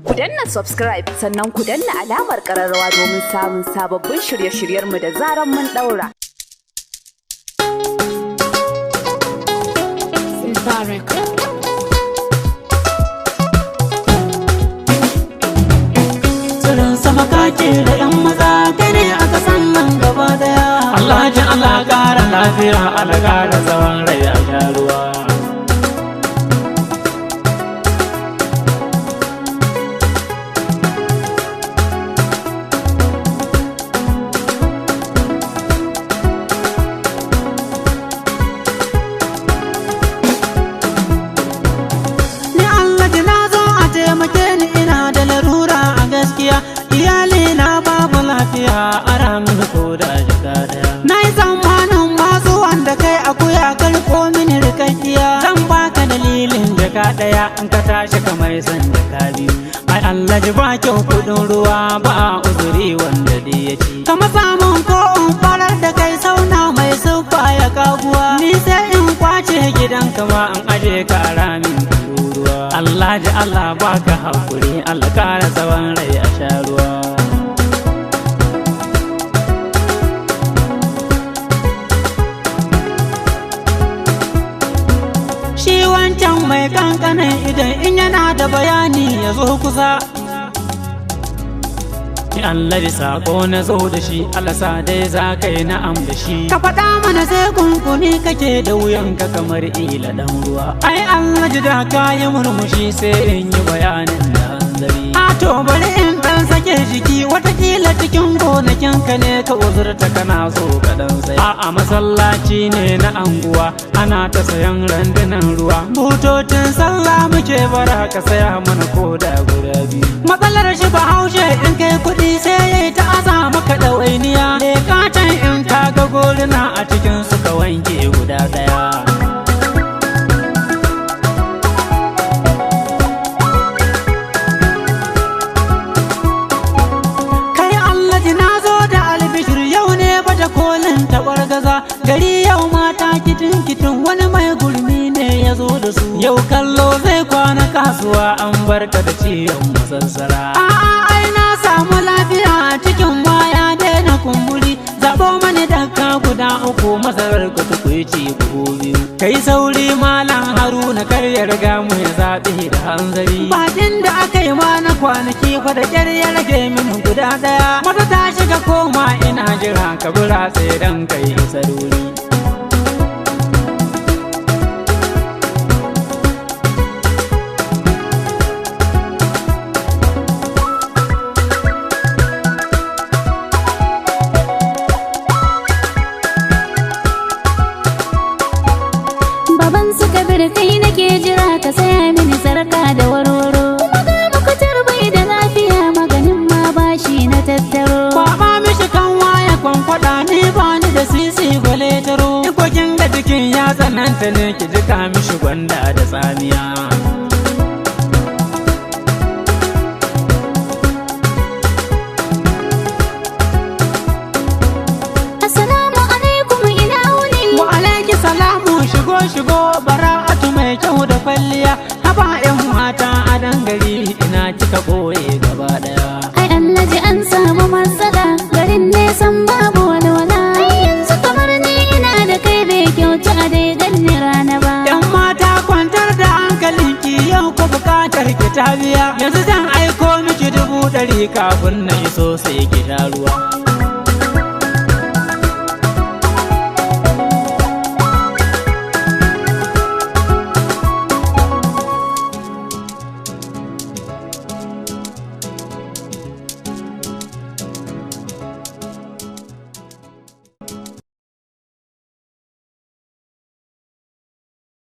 Ku danna subscribe, sannan ku danna alamar ƙararrawa domin samun sababbin shirye-shiryenmu da zaran mun ɗaura. Mubarak. Tsirin sama kake da 'yan maza, kai ne aka san nan gaba daya. Allah ji, Allah ƙara lafiya, Allah ƙara tsawon rai a sha ruwa. Ni Allah ji, na zo a taimake ni, ina da larura a gaskiya. Iyali na babu lafiya, ara mini ko da jaka daya. Na yi tsammanin masu wanda kai akuya karko mini rikakkiya. Zan baka dalilin jaka daya, in ka tashi kamar san jaka biyu. Ai Allah ji, ba kyau kudin ruwa, ba a uzuri wanda dai ya ci. Kama samun ko in farar da kai sauna mai siffa ya kaguwa. Ni sai in kwace gidan kama in aje ka a ramin tururuwa. Allah ji, Allah baka hakuri, Allah kara tsawon rai a sha ruwa. Shi wancan mai kankanin idan in yana da bayani ya zo kusa. Ni Allah da sako na zo da shi, Allah sa dai za ka yi na'am da shi. Ka faɗa mana, sai kunkuni kake da wuyanka kamar ila ɗan ruwa. Ai Allah ji, da ka yi murmushi sai in yi bayanin da hanzari. A to, bari in ɗan sake jiki, watakila cikin gonakinka ne ka uzurta kana so ka ɗan sai. A masallaci ne na anguwa, ana ta sayan randunan ruwa. Butocin sallah muke bara, ka saya mana ko da guda biyu. Matsalar shi Bahaushe, in kai kuɗi sai ya yi ta aza maka ɗawainiya. Lekatan in ka ga goruna a cikin suka wanke guda ɗaya. Kai Allah ji, na zo da albishir, yau ne baje kolin taɓar gaza. Gari yau mata kitin kitin, wani mai gurmi ne ya zo da su. Yau kallo zai kwana kasuwa, an barka da ciwon masassara. A'a, ai na samu lafiya, cikin ma ya daina kumburi. Zaɓo mani daka guda uku, masarar ku tukuici buhu biyu. Kai sauri, Malam Haruna, kar ya riga mu ya zaɓe da hanzari. Bakin da aka yi ma na kwanaki fa da ƙyar ya rage min guda ɗaya. Mata ta shiga koma, ina jira ka bura sai dan kai isa duri. Baban su Kabir, kai nake jira, ka saya mini sarka da warwaro. Kuma ga Muktar bai da lafiya, maganin ma bashi na tattaro. Kwaba mishi kan waya kwankwada, ni ba ni da sisi gwale taro. Ikokin da jikin ya tsananta ne, ki jika mishi gwanda da tsamiya. Assalamu alaikum, ina wuni. Wa alaiki salamu, shigo shigo, Bara'atu mai kyau da kwalliya. Haba yan mata a dangari, ina kika boye gaba daya? Ai Allah ji, an samu matsala, garin nesan babu walwala. Ai yanzu kamar ni ina da kai, bai kyauta a dai ganni rana ba. Yan mata, kwantar da hankalinki, yau ko bukatar ki ta biya. Yanzu zan aiko miki 100,000, kafin na iso sai ki sha ruwa.